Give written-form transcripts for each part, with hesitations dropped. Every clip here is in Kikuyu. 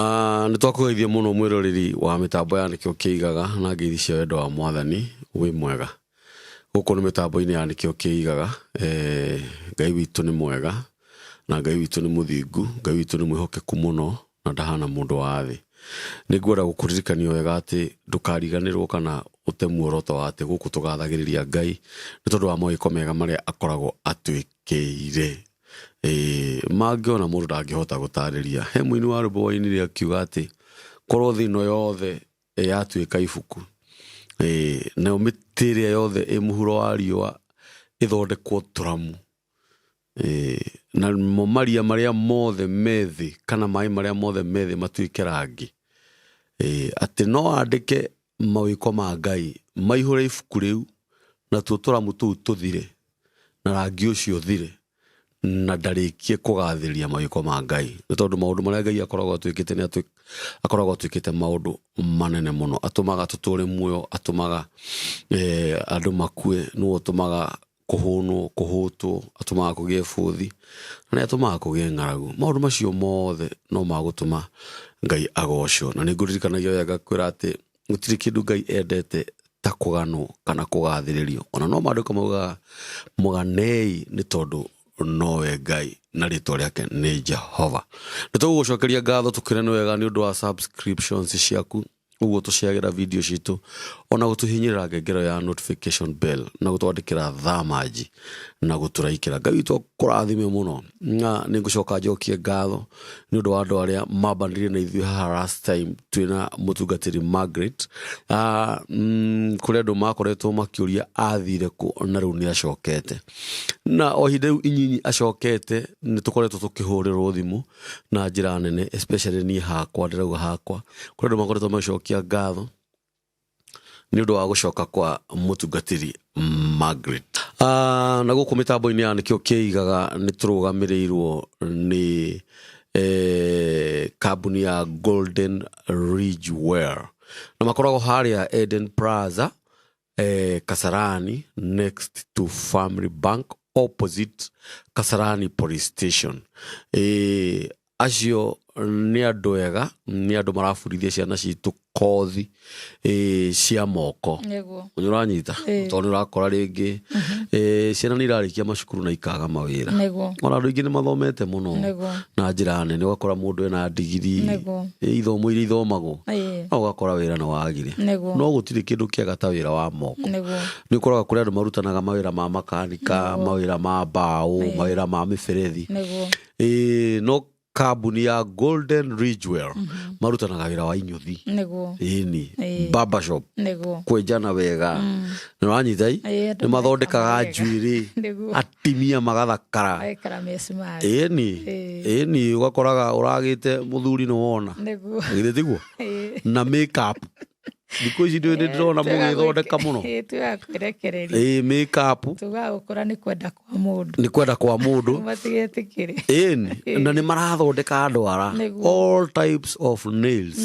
Nĩ twakũgeithia mũno mwĩroreri wa mĩtambo ya Nĩkĩo Kĩigaga na ngeithi cia wendo wa Mwathani. Wĩ mwega? Gũkũ nĩ mĩtambo-inĩ ya Nĩkĩo Kĩigaga. Ngai witũ nĩ mwega na Ngai witũ nĩ mũthingu, Ngai witũ nĩ mwĩhokeku mũno na ndahana mũndũ wa thĩ. Nĩ ngwenda gũkũririkania wega atĩ ndũkariganĩrwo kana ũte muoroto wa atĩ gũkũ tũgathagĩrĩria Ngai nĩ tondũ wa mawĩko mega marĩa akoragwo atwĩkĩire. Ĩĩ, mangĩ ona mũndũ ndangĩhota gũtarĩria. He mũini wa rwĩmbo wainire akiuga atĩ korwo thĩ ĩno yothe yatuĩka ibuku, ĩĩ, nayo mĩtĩ ĩrĩa yothe ĩ mũhuro wa riũa ĩthondekwo tũramu, ĩĩ, namo maria marĩa mothe me thĩ kana maĩ marĩa mothe me thĩ matuĩke rangi, ĩĩ, atĩ no andĩke mawĩko ma Ngai maihũre ibuku rĩu, natuo tũramu tũu tũthire, na rangi ũcio ũthire, na ndarĩkie kũgathĩrĩria mawĩko ma Ngai. Nĩ tondũ maũndũ marĩa Ngai akoragwo atwĩkĩte nĩ akoragwo atwĩkĩte maũndũ manene mũno. Atũmaga tũtũre muoyo, atũmaga andũ makue, nĩwe ũtũmaga kũhũnwo, kũhũtwo, atũmaga kũgĩe bũthi, na nĩ atũmaga kũgĩe ng'aragu. Maũndũ macio mothe no magũtũma Ngai agocwo. Na nĩ ngũririkanagia wega ngakwĩra atĩ gũtirĩ kĩndũ Ngai endete ta kũganwo kana kũgathĩrĩrio. Ona no maandĩko maugaga mũganei nĩ tondũ nowe Ngai na rĩtwa rĩake nĩ Jehova. Nĩ tũgũgũcokeria ngatho tũkĩre nĩ wega nĩ ũndũ wa subscriptions ciaku, ũguo tũciagĩra video citũ, ona gũtũhinyĩrĩra ngengere ya notification bell na gũtwandĩkĩra thamanji na gũtũraikĩra. Ngai witũ akũrathime mũno. Na nĩ ngũcoka njokie ngatho nĩ ũndũ wa andũ arĩa mambanĩrire na ithuĩ haha last time twĩna mũtungatĩri Margaret. Kũrĩ andũ makoretwo makĩũria athire kũ na rĩu nĩ acokete. Na o ihinda rĩu inyinyi acokete nĩ tũkoretwo tũkĩhũrĩrwo thimũ na njĩra nene, especially niĩ hakwa, ndĩrauga hakwa. Kũrĩ andũ makoretwo magĩcokia ngatho nĩ ũndũ wa gũcoka kwa mũtungatĩri Margaret. Na gũkũ mĩtambo-inĩ ya Nĩkĩo Kĩigaga nĩ tũrũgamĩrĩirwo nĩ kambuni ya Golden Ridge Well, na makoragwo harĩa Eden Plaza, Kasarani, next to Family Bank, opposite Kasarani Police Station. Acio nĩ andũ ega, nĩ andũ marabundithia ciana citũ kothi cia moko. Nĩ ũranyita? Tondũ nĩ ũrakora rĩngĩ ciana nĩ irarĩkia macukuru na ikaga mawĩra. Ona andũ aingĩ nĩ mathomete mũno na njĩra nene, ũgakora mũndũ ena ndigiri, ithomo iria ithomagwo, no ũgakora wĩra nĩ wagire. No gũtirĩ kĩndũ kĩega ta wĩra wa moko. Nĩ ũkoraga kũrĩ andũ marutanaga mawĩra ma makanika, mawĩra ma mbaũ, mawĩra ma mĩberethi. No kambuni ya Golden Ridgewell marutanaga wĩra wa inyũthi. Ĩni barber shop, kwenjana wega, nĩ ũranyita i? Ĩĩ, andũ Nĩ mathondekaga mareka wega. njuĩrĩ, atimia magathakara. Magekara me smart. Ĩni. Ĩni, ũgakoraga ũragĩte mũthuri nĩ wona. Githĩ tiguo? Na make up thikũ ici ndĩ ndĩrona mũgĩthondeka mũno. Tugaga kwĩrekereria. Ĩĩ, make up. Tugaga gũkũra nĩ kwenda kwa mũndũ. Nĩ kwenda kwa mũndũ. Matigetĩkĩre. Ĩni, na nĩ marathondeka ndwara, all types of nails,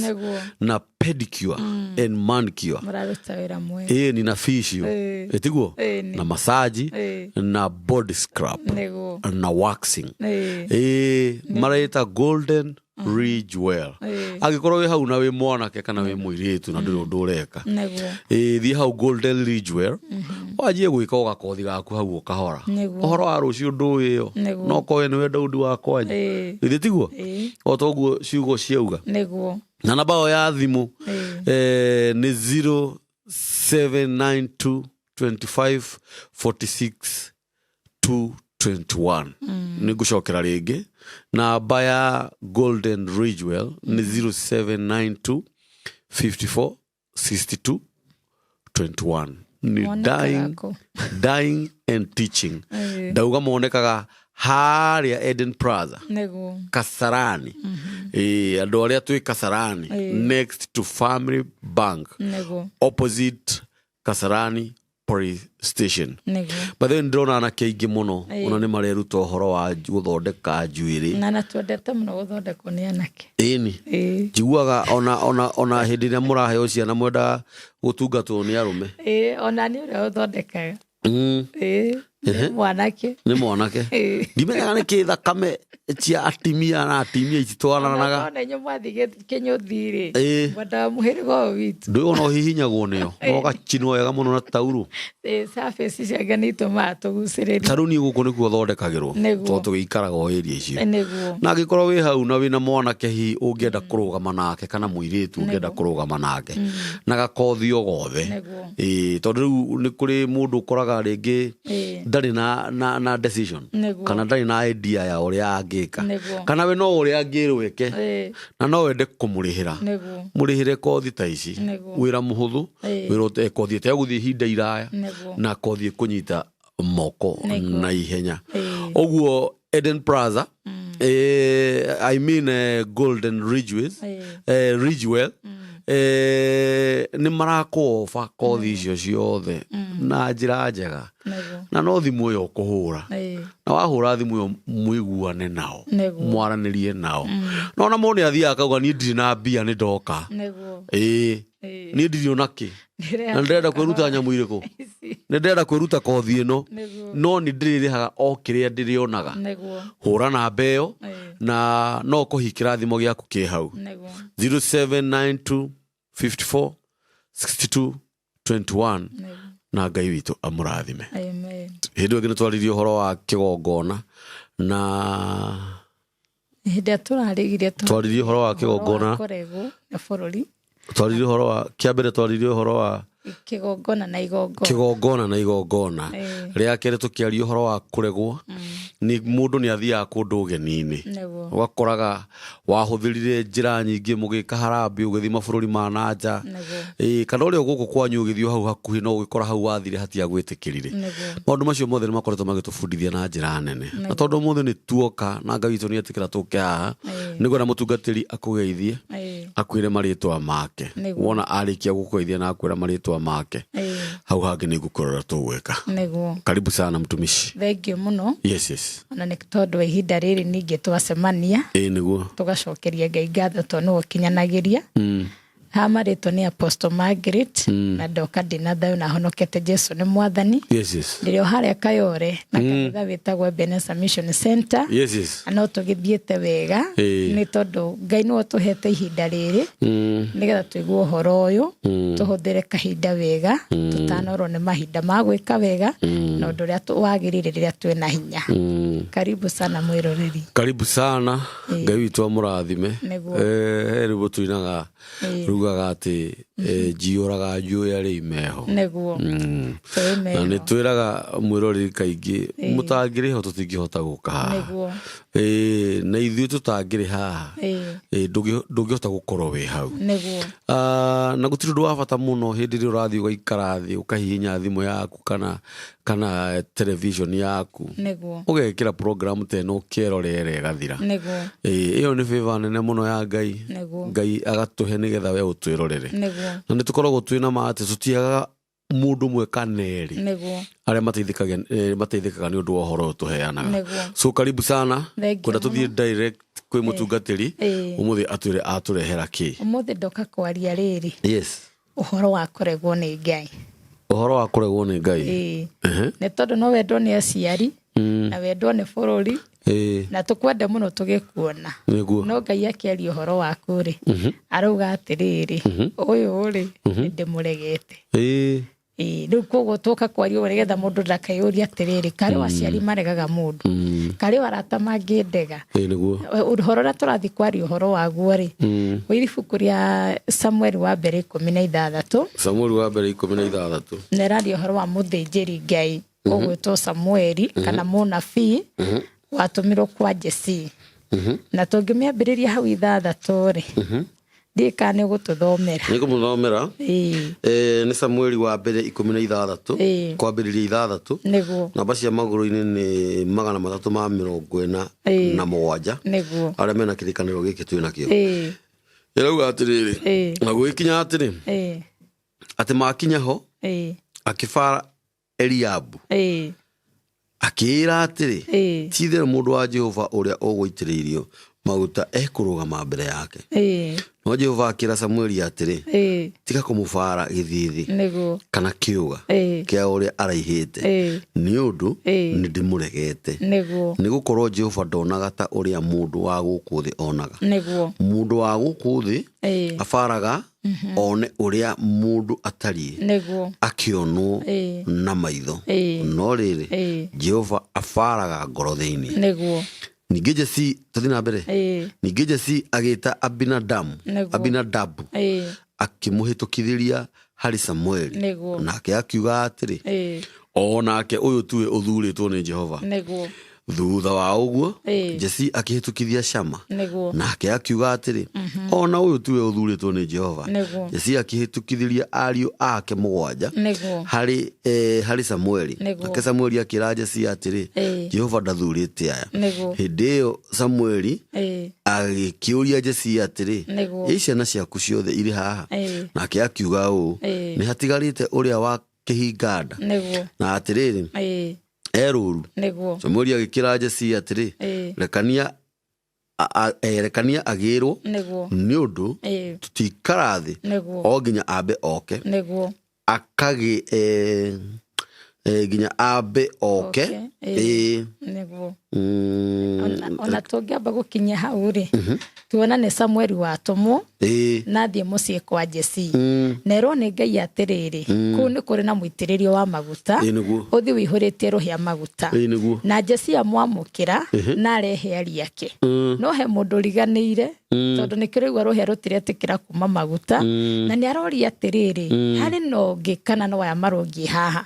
na pedicure and manicure. Mararuta wĩra mwega. Ĩni, na facial. Ĩtiguo? Ĩni. Na massage, na body scrub, na waxing. Ĩĩ, mareta Golden Ridgewell. Angĩkorwo wĩ hau na wĩ mwanake kana wĩ mũirĩtu na ndũrĩ ũndũ ũreka, ĩĩ, thiĩ hau Golden Ridgewell wanjie gwĩka ũgakothi gaku hau o kahora. Ũhoro wa rũciũ ndũĩ ĩyo. No korwo nĩwe Daudi wa kwanyu. Githĩ tiguo? O toguo ciugo ciauga. Na namba ĩyo ya thimũ nĩ 0792 25 46 221. Nĩ ngũcokera rĩngĩ, namba ya Golden Ridgewell nĩ 0792 54 62 21. Nĩ Monekaga dying, kũ? Dying and teaching. Ndauga monekaga harĩa Eden Plaza, Kasarani. Ĩĩ, andũ arĩa twĩ Kasarani, next to Family Bank, opposite Kasarani Police Station. By the way, ndĩrona anake aingĩ mũno ona nĩ mareruta ũhoro wa gũthondeka njuĩrĩ. Na twendete mũno gũthondekwo nĩ anake. Ĩni. Njiguaga ona hĩndĩ ĩrĩa mũraheo ciana mwendaga gũtungatwo nĩ arũme. Ĩĩ, ona nĩ ũrĩa ũthondekaga. Nĩ mwanake. Nĩ mwanake. Ĩĩ. Ndimenyaga nĩ kĩ thakame cia atimia na atimia ititwaranaga. Ona inyuĩ mwathiĩ kĩnyũthi rĩ, Ĩĩ. mwendaga mũhĩrĩga ũyũ witũ. Ndũĩ ona ũhihinyagwo nĩo ũgacinwo wega mũno na taurũ. Ĩĩ, surface ciake nĩ itũmaga tũgucĩrĩrio. Ta rĩu niĩ gũkũ nĩkuo thondekagĩrwo Nĩguo. tondũ tũgĩikaraga o area icio. Nĩguo. Na angĩkorwo wĩ hau na wĩna mwanake hihi ũngĩenda kũrũgama nake kana mũirĩtu ũngĩenda kũrũgama nake na gakothi o gothe. Nĩguo. Ĩĩ, tondũ rĩu nĩ kũrĩ mũndũ ũkoraga rĩngĩ Ĩĩ. ndarĩ na decision Nĩguo. kana ndarĩ na idea ya ũrĩa angĩka Nĩguo. kana we no ũrĩa angĩrwo eke Ĩĩ. na no wende kũmũrĩhĩra Nĩguo. mũrĩhĩre kothi ta ici. Nĩguo. Wĩra mũhũthũ, Ĩĩ. wĩra kothi ĩtegũthiĩ ihinda iraya Nĩguo. na kothi ĩkũnyita moko Nĩguo. na ihenya. Ĩĩ. Ũguo Eden Plaza, I mean, Golden Ridgeways, Ĩĩ. Ridgewell, nĩ marakũoba kothi icio ciothe na njĩra njega. Nĩguo. Na no thimũ ĩyo ũkũhũra, Ĩĩ. na wahũra thimũ ĩyo mũiguane nao, Nĩguo. mwaranĩrie nao. No ona mũndũ nĩ athiaga akauga niĩ ndirĩ na mbia nĩ ndoka. Nĩguo. Ĩĩ, Ĩĩ. niĩ ndirĩ ona kĩ na ndĩrenda kwĩruta nyamũ irĩkũ, Ici. nĩ ndĩrenda kwĩruta kothi ĩno, Nĩguo. no nĩ ndĩrĩrĩhaga o kĩrĩa ndĩrĩonaga. Nĩguo. Hũra namba ĩyo Ĩĩ. na no kũhikĩra thimũ gĩaku kĩ hau. Nĩguo. 0792 54 62 21. Nĩguo. Na Ngai witũ amũrathime. Amen. Hĩndĩ ĩyo ĩngĩ nĩ twaririe ũhoro wa kĩgongona na Hĩndĩ ĩrĩa tũrarĩgirie twaririe ũhoro wa kĩgongona, kũregwo nĩ bũrũri. Twaririe ũhoro wa kĩambere, twaririe ũhoro wa kĩgongona na igongona. Kĩgongona na igongona. Ĩĩ. Rĩa kerĩ tũkĩaria ũhoro wa kũregwo nĩ mũndũ nĩ athiaga kũndũ ũgeni-inĩ, Nĩguo. ũgakoraga wahũthĩrire njĩra nyingĩ mũgĩka harambĩ ũgĩthiĩ mabũrũri ma na nja. Nĩguo. Ĩĩ, kana ũrĩa gũkũ kwanyu ũgĩthiĩ hau hakuhĩ no ũgĩkora hau wathire hatiagwĩtĩkĩrire. Nĩguo. Maũndũ macio mothe nĩ makoretwo magĩtũbundithia na njĩra nene, na tondũ ũmũthĩ nĩ tuoka na Ngai witũ nĩ etĩkĩra tũke haha, Ĩĩ. nĩngwenda mũtungatĩri akũgeithie, Ĩĩ. akwĩre marĩtwa make. Nĩguo. Wona arĩkia gũkũgeithia na akwĩra marĩtwa make, Ĩĩ. hau hangĩ nĩ ngũkũrora tũgwĩka. Nĩguo. Karibu sana mtumishi. Thengiũ mũno. Yes. Ona nĩ tondũ wa ihinda rĩrĩ ningĩ twacemania, Ĩĩ, nĩguo. tũgacokeria Ngai ngatho tondũ nĩwe ũkinyanagĩria. Haha marĩtwa nĩ Apostle Margaret, na ndoka ndĩna thayũ na honokete Jesu nĩ mwathani. Yes. Ndĩrĩ o harĩa Kayore na kanitha wĩtagwo Ebenezer Mission Center. Yes. Na no tũgĩthiĩte wega, Ĩĩ. nĩ tondũ Ngai nĩwe ũtũhete ihinda rĩrĩ nĩgetha tũigue ũhoro ũyũ, tũhũthĩre kahinda wega tũtanorwo nĩ mahinda ma gwĩka wega na ũndũ ũrĩa wagĩrĩire rĩrĩa twĩna hinya. Karibu sana mwĩroreri. Karibu sana, Ngai witũ amũrathime. Nĩguo. He rwĩmbo tuinaga rugaga atĩ njiyũraga njũĩ arĩa imeho. Nĩguo. Tũĩ Na nĩ meho. twĩraga mwĩroreri kaingĩ mũtangĩrĩho tũtingĩhota gũka haha. Nĩguo. Ĩĩ, na ithuĩ tũtangĩrĩ haha, Ĩĩ. ĩĩ, ndũngĩhota gũkorwo wĩ hau. Nĩguo. Na gũtirĩ ũndũ wa bata mũno hĩndĩ ĩrĩa ũrathiĩ ũgaikara thĩ ũkahihinya thimũ yaku kana television yaku, Nĩguo. ũgekĩra program ta ĩno ũkerorere ĩgathira. Nĩguo. Ĩĩ, ĩyo nĩ favor nene mũno ya Ngai. Nĩguo. Ngai agatũhe nĩgetha we ũtwĩrorere. Nĩguo. Na nĩ tũkoragwo twĩ na ma atĩ tũtiagaga mũndũ ũmwe kana erĩ Nĩguo. arĩa mateithĩkaga nĩ ũndũ wa ũhoro ũyũ tũheanaga. Nĩguo. So karibu sana. Thank you Kwenda tũthiĩ direct kwĩ mũtungatĩri Ĩĩ. ũmũthĩ atwĩre atũrehera kĩ. Ũmũthĩ ndoka kwaria rĩrĩ Yes. ũhoro wa kũregwo nĩ Ngai. Ũhoro wa kũregwo nĩ Ngai. Ĩĩ. Ehe. Nĩ tondũ no wendwo nĩ aciari na wendwo nĩ bũrũri Ĩĩ. na tũkwende mũno tũgĩkuona, Nĩguo. no Ngai akĩaria ũhoro waku rĩ, arauga atĩrĩrĩ, ũyũ rĩ nĩ ndĩmũregete. Ĩĩ. Ĩĩ, rĩu koguo tũka kwaria ũguo nĩgetha mũndũ ndakeyũrie atĩrĩrĩ, karĩ o aciari maregaga mũndũ, karĩ o arata mangĩndega. Ĩĩ, nĩguo. Ũhoro ũrĩa tũrathiĩ kwaria ũhoro waguo rĩ, wĩ ibuku rĩa Samueli wa mbere 16. Samueli wa mbere 16. Na ĩraria ũhoro wa mũthĩnjĩri Ngai ũgwĩtwo Samueli kana mũnabii watũmirwo kwa Jesii, na tũngĩmĩambĩrĩria hau 6 rĩ, ndiĩ kana nĩ ũgũtũthomera. Nĩ ngũmũthomera. Ĩĩ. Nĩ Samueli wa mbere 16, Ĩĩ. kwambĩrĩria 6. Nĩguo. Namba cia magũrũ-inĩ nĩ 347. Ĩĩ. Na Nĩguo. arĩa mena kĩrĩkanĩro gĩkĩ twĩ nakĩo, Ĩĩ. ĩrauga atĩrĩrĩ, Ĩĩ. na gũgĩkinya atĩrĩ, Ĩĩ. atĩ makinya ho, Ĩĩ. akĩbara Eliabu, Ĩĩ. akĩĩra atĩrĩ, Ĩĩ. ti itherũ mũndũ wa Jehova ũrĩa ũgũitĩrĩirio Maguta ekũrũgama mbere yake. Ĩĩ. No Jehova akĩra Samueli atĩrĩ, Ĩĩ. tiga kũmũbaara gĩthiithi Nĩguo. kana kĩũga Ĩĩ. kĩa ũrĩa araihĩte, Ĩĩ. nĩ ũndũ Ĩĩ. nĩ ndĩmũregete. Nĩguo. Nĩ gũkorwo Jehova ndonaga ta ũrĩa mũndũ wa gũkũ thĩ onaga. Nĩguo. Mũndũ wa gũkũ thĩ Ĩĩ. abaraga one ũrĩa mũndũ atariĩ Nĩguo. akĩonwo Ĩĩ. na maitho, Ĩĩ. no rĩrĩ, Ĩĩ. Jehova abaraga ngoro thĩinĩ. Nĩguo. Ningĩ Jesii, tũthiĩ na mbere. Ĩĩ. Ningĩ Jesii agĩta Abinadamu, Nĩguo. Abinadabu, Ĩĩ. akĩmũhĩtũkithĩria harĩ Samueli. Nĩguo. Nake akiuga atĩrĩ, Ĩĩ. o nake ũyũ tuwe ũthurĩtwo nĩ Jehova. Nĩguo. Thutha wa ũguo Ĩĩ. Jesii akĩhĩtũkithia Shama, Nĩguo. nake akiuga atĩrĩ, ona ũyũ tuwe ũthurĩtwo nĩ Jehova. Nĩguo. Jesii akĩhĩtũkithĩria ariũ ake mũgwanja Nĩguo. harĩ Samueli. Nĩguo. Nake Samueli akĩra Jesii atĩrĩ, Ĩĩ. Jehova ndathurĩte aya. Nĩguo. Hĩndĩ ĩyo Samueli Ĩĩ. agĩkĩũria Jesii atĩrĩ, Nĩguo. ĩ ciana ciaku ciothe irĩ haha? Ĩĩ. Nake akiuga ũũ, Ĩĩ. nĩ hatigarĩte ũrĩa wa kĩhinga nda, Nĩguo. na atĩrĩrĩ, Ĩĩ. e rũũru. Nĩguo. Samueli agĩkĩra Jesii atĩrĩ, Ĩĩ. rekania rekania agĩrwo, Nĩguo. nĩ ũndũ Ĩĩ. tũtikara thĩ Nĩguo. o nginya ambe oke. Nĩguo. Akagĩ nginya ambe oke. Oke, ĩĩ. Ĩĩ. Nĩguo. Mm. Ona tũngĩamba gũkinya hau rĩ, tuona nĩ Samueli watũmwo Ĩĩ. na athiĩ mũciĩ kwa Jesii, Mm. na erwo nĩ Ngai atĩrĩrĩ, kũu nĩ kũrĩ na mũitĩrĩrio wa maguta, Ĩĩ nĩguo. ũthiĩ wĩihũrĩtie rũhĩa maguta. Ĩĩ nĩguo. Na Jesii amwamũkĩra na arehe ari ake, no he mũndũ ũriganĩire, tondũ nĩkĩo rĩu rũhĩa rũtiretĩkĩra kuma maguta, na nĩ aroria atĩrĩrĩ, harĩ na ũngĩ kana no aya marũngiĩ haha?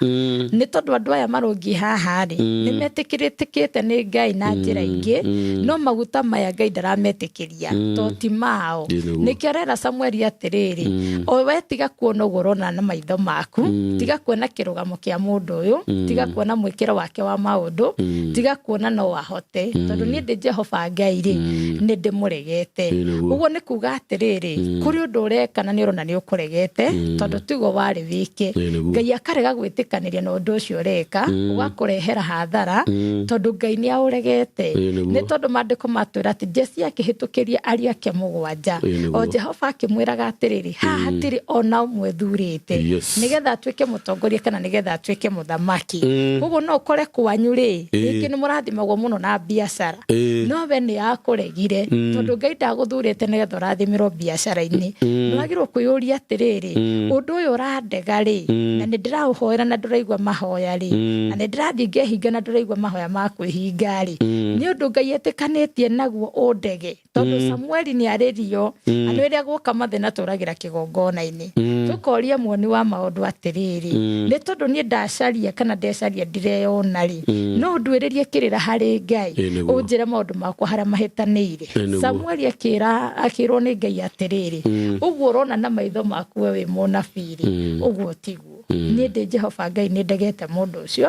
Nĩ tondũ andũ aya marũngiĩ haha rĩ, nĩ metĩkĩrĩtĩkĩte nĩ Ngai na njĩra ingĩ, no maguta maya Ngai ndarametĩkĩria to ti mao. Ĩĩ nĩguo. Nĩkĩo arera Samueli atĩrĩrĩ, o we tiga kuona ũguo ũrona na maitho maku, tiga kuona kĩrũgamo kĩa mũndũ ũyũ, tiga kuona mwĩkĩro wake wa maũndũ, tiga kuona no ahote, tondũ niĩ ndĩ Jehova Ngai rĩ, nĩ ndĩmũregete. Ĩĩ nĩguo. Ũguo nĩ kuga atĩrĩrĩ, kũrĩ ũndũ ũreka na nĩ ũrona nĩ ũkũregete, tondũ tiguo warĩ wĩke. Ĩĩ nĩguo. Ngai akarega gwĩtĩkanĩria na ũndũ ũcio ũreka, ũgakũrehera hathara, tondũ Ngai nĩ aũregete. Ĩĩ nĩguo. Nĩ tondũ maandĩko matwĩra atĩ Jesii akĩhĩtũkĩria ariũ ake mũgwanja, Ĩĩ nĩguo. o Jehova akĩmwĩraga atĩrĩrĩ, haha hatirĩ ona ũmwe thurĩte Yes. nĩgetha atuĩke mũtongoria kana nĩgetha atuĩke mũthamaki. Koguo no ũkore kwanyu rĩ, rĩngĩ nĩ mũrathimagwo mũno na biacara, Ĩĩ. no we nĩ akũregire, tondũ Ngai ndagũthurĩte nĩgetha ũrathimĩrwo biacara-inĩ. Nĩ wagĩrĩirwo kwĩyũria atĩrĩrĩ, ũndũ ũyũ ũrandega rĩ, na nĩ ndĩraũhoera na ndũraigua mahoya rĩ, na nĩ ndĩrathiĩ ngehinga na ndũraigua mahoya ma kwĩhinga rĩ, nĩ ũndũ Ngai etĩkanĩtie naguo ũndege? Tondũ Samueli nĩ arĩrio andũ rĩrĩa guoka mathĩna tũragĩra kĩgongona-inĩ, tũkoria muoni wa maũndũ atĩrĩrĩ, nĩ tondũ niĩ ndacaria kana ndecaria ndireyona rĩ, no nduĩrĩrie kĩrĩra harĩ Ngai, Ĩĩ nĩguo. ũnjĩre maũndũ makwa harĩa mahĩtanĩire. Ĩĩ nĩguo. Samueli akĩrwo nĩ Ngai atĩrĩrĩ, ũguo ũrona na maitho maku we wĩ mũnabii rĩ, ũguo tiguo. Niĩ ndĩ Jehova Ngai, nĩ ndegete mũndũ ũcio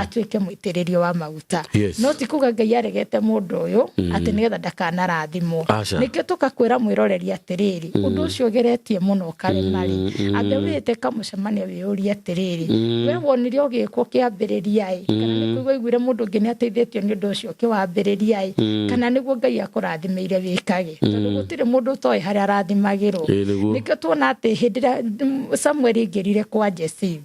atuĩke mũitĩrĩrio wa maguta. Yes. No ti kuga Ngai aregete mũndũ ũyũ atĩ nĩgetha ndakanarathimwo. Aca. Nĩkĩo tũkakwĩra mwĩroreri atĩrĩrĩ, ũndũ ũcio ũgeretie mũno ũkarema rĩ, ambe wĩte kamũcemanio wĩyũrie atĩrĩrĩ, we wonire ũgĩkwo kĩambĩrĩria ĩ, kana nĩ kũigua ũiguire mũndũ ũngĩ nĩ ateithĩtio nĩ ũndũ ũcio ũkĩwambĩrĩria ĩ, kana nĩguo Ngai akũrathimĩire wĩkage? Tondũ gũtirĩ mũndũ ũtoĩ harĩa arathimagĩrwo. Ĩĩ nĩguo. Nĩkĩo tuona atĩ hĩndĩ ĩrĩa Samueli aingĩrire kwa Jesii,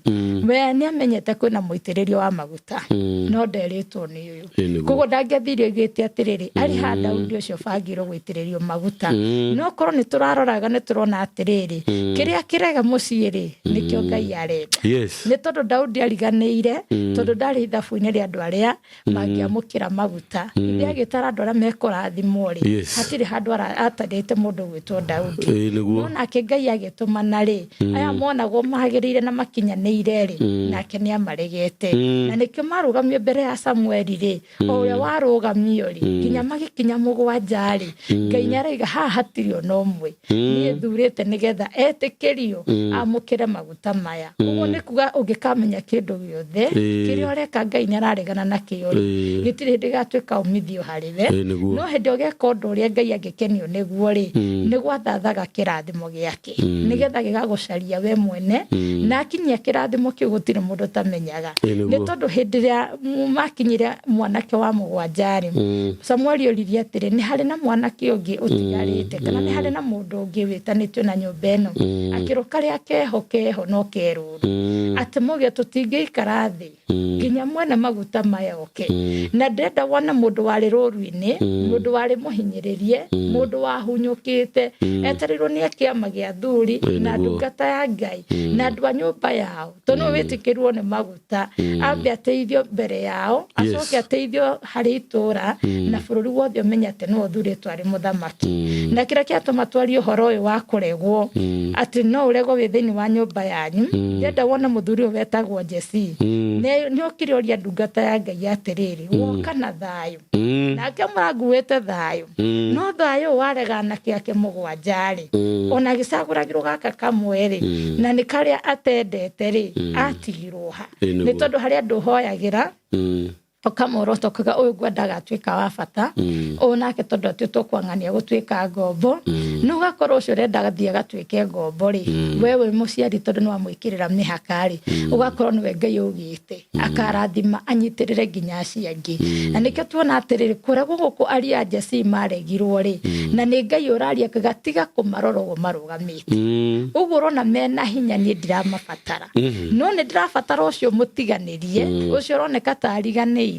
we nĩ amenyete kwĩna mũitĩrĩrio wa maguta, no nderĩtwo nĩ ũyũ. Ĩĩ nĩguo. Koguo ndangĩathire oigĩte atĩrĩrĩ, arĩ ha Daudi ũcio bangirwo gũitĩrĩrio maguta? No korwo nĩ tũraroraga, nĩ tũrona atĩrĩrĩ, kĩrĩa kĩrega mũciĩ rĩ, nĩkĩo Ngai arenda. Yes. Nĩ tondũ Daudi ariganĩire, tondũ ndarĩ ithabu-inĩ rĩa andũ arĩa mangĩamũkĩra maguta. Hĩndĩ agĩtara andũ arĩa mekũrathimwo rĩ, Yes. hatirĩ handũ atarĩte mũndũ gwĩtwo Daudi. Ĩĩ nĩguo. No nake Ngai agĩtũmana rĩ, aya monagwo magĩrĩire na makinyanĩire rĩ, nake nĩ amaregete. Na nĩkĩo marũgamio mbere ya Samueli rĩ, o ũrĩa warũgamio rĩ, nginya magĩkinya mũgwanja rĩ, Ngai nĩ araiga haha hatirĩ ona ũmwe niĩ thurĩte nĩgetha etĩkĩrio amũkĩre maguta maya. Ũguo nĩ kuga ũngĩkamenya kĩndũ gĩothe Ĩĩ. kĩrĩa ũreka Ngai nĩ araregana nakĩo rĩ, Ĩĩ. gĩtirĩ hĩndĩ gĩgatuĩka umithio harĩ we. Ĩĩ nĩguo. No hĩndĩ ũgeka ũndũ ũrĩa Ngai angĩkenio nĩguo rĩ, nĩ gwathathaga kĩrathimo gĩake nĩgetha gĩgagũcaria we mwene, na akinyia Wakinyia kĩrathimo kĩu gũtirĩ mũndũ ũtamenyaga. Ĩĩ, nĩguo. Nĩ tondũ hĩndĩ ĩrĩa makinyire mwanake wa mũgwanja rĩ, Samueli oririe atĩrĩ, nĩ harĩ na mwanake ũngĩ ũtigarĩte kana nĩ harĩ na mũndũ ũngĩ wĩtanĩtio na nyũmba ĩno? Akĩrwo karĩa keho keho no kerũru, atĩ mũgĩa tũtingĩikara thĩ nginya mwene maguta maya oke. Na ndĩrenda wone mũndũ warĩ rũru-inĩ, mũndũ warĩ mũhinyĩrĩrie, mũndũ wahunyũkĩte, etereirwo nĩ kĩama gĩa athuri na ndungata ya Ngai na andũ a nyũmba yao, tondũ nĩwe wĩtĩkĩrwo nĩ maguta, ambe ateithio mbere yao, acoke ateithio harĩ itũra na bũrũri wothe ũmenye atĩ nĩwe ũthurĩtwo arĩ mũthamaki. Na kĩrĩa kĩatũma twarie ũhoro ũyũ wa kũregwo, atĩ no ũregwo wĩ thĩinĩ wa nyũmba yanyu, ndĩrenda wone mũthuri ũyũ wetagwo Jesi nĩ okire oria ndungata ya Ngai atĩrĩrĩ, woka na thayũ? Nake mũranguĩte thayũ, no thayũ ũyũ warega anake ake mũgwanja rĩ, ona agĩcagũragĩrwo gaka kamwe rĩ, na nĩ karĩa atendete rĩ, atigirwo ha? Ĩĩ, nĩ nĩguo. Tondũ harĩ andũ ũhoyagĩra ũkamorota ũkauga ũyũ ngwendaga atuĩka wa bata, ũyũ nake tondũ atuĩtwo kwang'ania gũtuĩka ngombo, no ũgakorwo ũcio ũrenda athiĩ agatuĩke ngombo rĩ, we wĩ mũciari tondũ nĩ wamwĩkĩrĩra mĩhaka rĩ, ũgakorwo nĩwe Ngai augĩte akarathima anyitĩrĩre nginya acio angĩ. Na nĩkĩo tuona atĩrĩrĩ, kũregwo gũkũ aria a Jesii maregirwo rĩ, na nĩ Ngai ũraria akauga tiga kũmarora ũguo marũgamĩte, ũguo ũrona mena hinya, niĩ ndiramabatara, no nĩ ndĩrabatara ũcio mũtiganĩrie, ũcio ũroneka ta ariganĩire.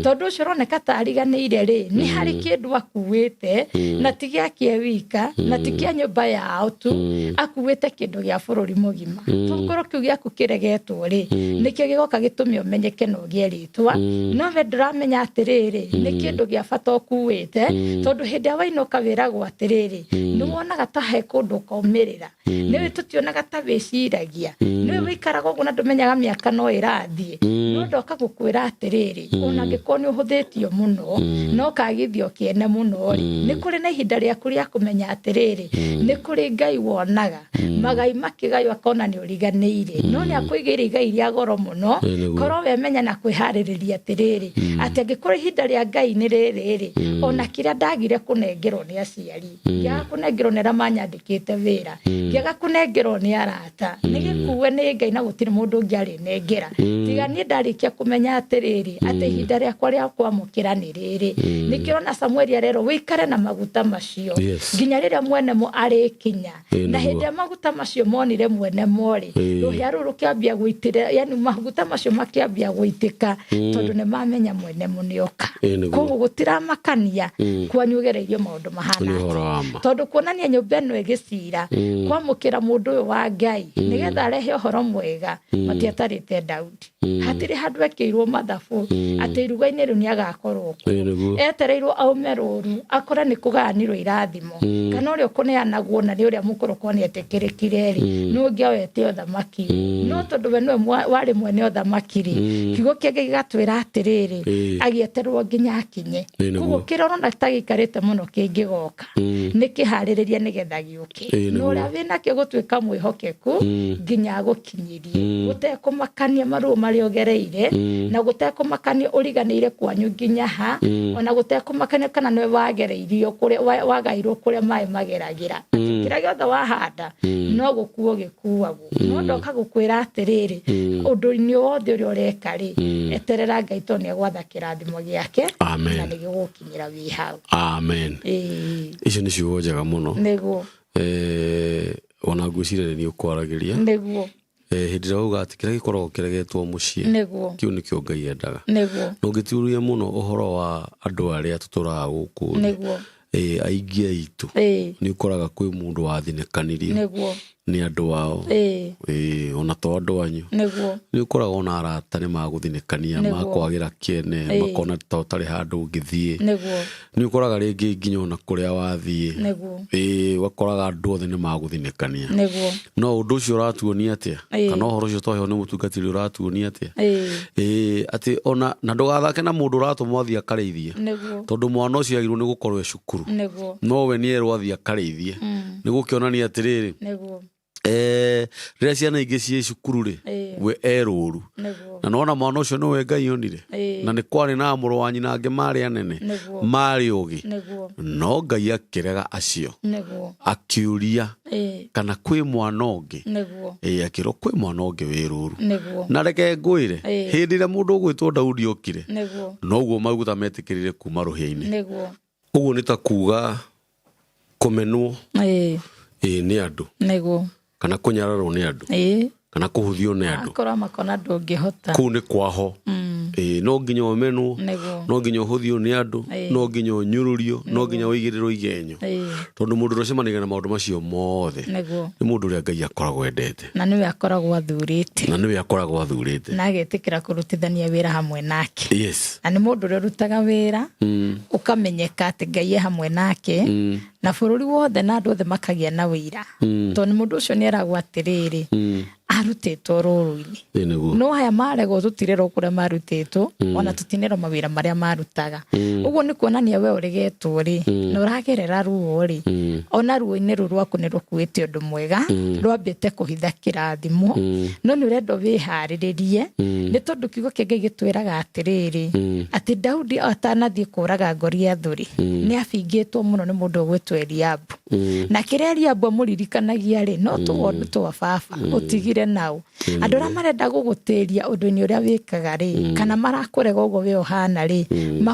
Tondũ ũcio ũroneka ta ariganĩire rĩ, nĩ harĩ kĩndũ akuĩte, na ti gĩake wika, na ti kĩa nyũmba yao tu, akuĩte kĩndũ gĩa bũrũri mũgima. Tokorwo kĩu gĩaku kĩregetwo rĩ, nĩkĩo gĩgoka gĩtũme ũmenyeke na ũgĩe rĩtwa, no we ndũramenya atĩrĩrĩ, nĩ kĩndũ gĩa bata ũkuĩte. Tondũ hĩndĩ ĩrĩa wainũka wĩragwo atĩrĩrĩ, nĩ wonaga ta he kũndũ ũkaumĩrĩra, nĩwe tũtionaga ta wĩciragia, nĩwe wĩikaraga ũguo na ndũmenyaga mĩaka no ĩrathiĩ. No ndoka gũkwĩra atĩrĩrĩ, ona angĩkorwo nĩ ũhũthĩtio mũno na ũkagithio kĩene mũno rĩ, nĩ kũrĩ na ihinda rĩaku rĩa kũmenya atĩrĩrĩ, nĩ kũrĩ Ngai wonaga magai makĩgaywo akona nĩ ũriganĩire, no nĩ akũigĩire igai rĩa goro mũno. Ĩĩ, nĩguo. Korwo wemenya na kwĩharĩrĩria atĩrĩrĩ, atĩ angĩkorwo ihinda rĩa Ngai nĩ rĩrĩ rĩ, ona kĩrĩa ndagire kũnengerwo nĩ aciari, ngĩaga kũnengerwo nĩ arĩa manyandĩkĩte wĩra, ngĩaga kũnengerwo nĩ arata, nĩ gĩkuue nĩ Ngai na gũtirĩ mũndũ ũngĩ arĩnengera tiga niĩ ndarĩkia kũmenya atĩrĩrĩ, atĩ ihinda rĩakwa rĩa kwamũkĩra nĩ rĩrĩ. Nĩkĩo ũrona Samueli arerwo wĩikare na maguta macio nginya rĩrĩa mwene mo arĩkinya. Ĩĩ, Na nĩguo. hĩndĩ ĩrĩa maguta macio monire mwene mo rĩ, rũhĩa rũu rũkĩambia gũitĩra, yani maguta macio makĩambia gũitĩka, tondũ nĩ mamenya mwene mo nĩoka. Ĩĩ, nĩguo. Koguo gũtiramakania kwanyu ũgereirio maũndũ mahana Nĩ ũhoro atĩa. wa ma. Tondũ kuonania nyũmba ĩno ĩgĩcira kwamũkĩra mũndũ ũyũ wa Ngai nĩgetha arehe ũhoro mwega, matiatarĩte Daudi, hatirĩ handũ ekĩirwo mathabu atĩ iruga-inĩ rĩu nĩ agakorwo kuo. Ĩĩ, nĩguo. Etereirwo aume rũru akore nĩ kũgayanirwo irathimo, kana ũrĩa ũkũneanagwo na nĩ ũrĩa mũkũrũ korwo nĩ etĩkĩrĩkire rĩ, nĩ ũngĩ oete ũthamaki. No tondũ we nĩwe warĩ mwene ũthamaki rĩ, kiugo kĩa Ngai gĩgatwĩra atĩrĩrĩ, agĩeterwo nginya akinye. Ĩĩ, nĩguo. Koguo kĩrĩa ũrona ta gĩikarĩte mũno kĩngĩgoka, nĩ kĩharĩrĩrie nĩgetha gĩũke. Ĩĩ, Na nĩguo. ũrĩa wĩnakĩo gũtuĩka mwĩhokeku nginya agũkinyĩrie, gũtekũmakania maruo marĩa ũgereire, na gũtekũmakania ũriganĩire kwanyu nginya ha, ona gũtekũmakania kana nĩwe wagereirio kũrĩa wagairwo kũrĩa maĩ mageragĩra. Atĩ kĩrĩa gĩothe wahanda no gũkuo gĩkuagwo. No ndoka gũkwĩra atĩrĩrĩ, ũndũ-inĩ wothe ũrĩa ũreka rĩ, eterera Ngai, tondũ nĩ egwatha kĩrathimo gĩake Amen. na nĩ gĩgũkinyĩra wĩ hau. Amen. Ĩĩ, Icio nĩ ciugo njega mũno. Nĩguo. Ona ngwĩciria nĩ niĩ ũkwaragĩria. Nĩguo. Hĩndĩ ĩrĩa uga atĩ kĩrĩa gĩkoragwo kĩregetwo mũciĩ, kĩu nĩkĩo Ngai endaga. Na ũngĩtuĩria mũno ũhoro wa andũ arĩa tũtũraga gũkũ thĩ, aingĩ aitũ nĩ ũkoraga kwĩ mũndũ wathinĩkanirio nĩ andũ ao. Ona to andũ anyu, nĩ ũkoraga ona arata nĩ magũthinĩkania, makwagĩra kĩene, makona ta ũtarĩ handũ ũngĩthiĩ. Nĩ ũkoraga rĩngĩ nginya ona kũrĩa wathiĩ, ũgakoraga andũ othe nĩ magũthinĩkania. No ũndũ ũcio ũratuonia atĩa? Kana ũhoro ũcio twaheo nĩ mũtungatĩri ũratuonia atĩa? Atĩ ona na ndũgathake na mũndũ ũratũmwo athiĩ akarĩithie, tondũ mwana ũcio agĩrĩirwo nĩ gũkorwo e cukuru, no we nĩ erwo athiĩ akarĩithie, nĩ gũkĩonania atĩrĩrĩ, Rĩrĩa ciana ingĩ ciĩ cukuru rĩ, Ĩĩ. we e rũru. Nĩguo. Na nona mwana ũcio nĩwe Ngai onire. Ĩĩ. Na nĩ kwarĩ na mũrũ wa nyina angĩ marĩ anene, Nĩguo. marĩ ũgĩ, Nĩguo. no Ngai akĩrega acio, Nĩguo. akiũria Ĩĩ. kana kwĩ mwana ũngĩ. Nĩguo. Ĩĩ, akĩrwo kwĩ mwana ũngĩ wĩ rũru. Nĩguo. Na reke ngwĩre, Ĩĩ. hĩndĩ ĩrĩa mũndũ ũgwĩtwo Daudi okire, Nĩguo. noguo maguta metĩkĩrire kuma rũhĩa-inĩ. Nĩguo. Ũguo nĩ ta kuga kũmenwo, Ĩĩ. ĩĩ, nĩ andũ, Nĩguo. kana kũnyararwo nĩ andũ, Ĩĩ. kana kũhũthio nĩ andũ, Akorwo makona ndũngĩhota. kũu nĩ kwaho. Ĩĩ, no nginya ũmenwo, Nĩguo. no nginya ũhũthio nĩ andũ, Ĩĩ. no nginya ũnyũrũrio, no nginya ũigĩrĩrwo igenyo, Ĩĩ. tondũ mũndũ ũrĩa ũcemanagia na maũndũ macio mothe Nĩguo. nĩ mũndũ ũrĩa Ngai akoragwo endete, Na nĩwe akoragwo athurĩte. Na nĩwe akoragwo athurĩte. Na agetĩkĩra kũrutithania wĩra hamwe nake. Yes. Na nĩ mũndũ ũrĩa ũrutaga wĩra ũkamenyeka atĩ Ngai e hamwe nake, na bũrũri wothe na andũ othe makagĩa na wĩira, tondũ nĩ mũndũ ũcio nĩ eragwo atĩrĩrĩ, arutĩtwo rũru-inĩ. Ĩĩ, nĩguo. No aya maregwo tũtirerwo kũrĩa marutĩtwo, ona tũtinerwo mawĩra marĩa marutaga. Ũguo nĩ kuonania we ũregetwo rĩ, na ũragerera ruo rĩ, ona ruo-inĩ rũu rwaku nĩ rũkuĩte ũndũ mwega, rwambĩte kũhitha kĩrathimo, no nĩ ũrendwo wĩharĩrĩrie, nĩ tondũ kiugo kĩa Ngai gĩtwĩraga atĩrĩrĩ, atĩ Daudi atanathiĩ kũraga Goliathũ rĩ, nĩ abingĩtwo mũno nĩ mũndũ ũgwĩtwo Eliabu. Na kĩrĩa Eliabu amũririkanagia rĩ, no tũgondu twa baba ũtigire nao. Andũ arĩa marenda gũgũtĩria ũndũ-inĩ ũrĩa wĩkaga rĩ, kana marakũrega ũguo we ũhana rĩ,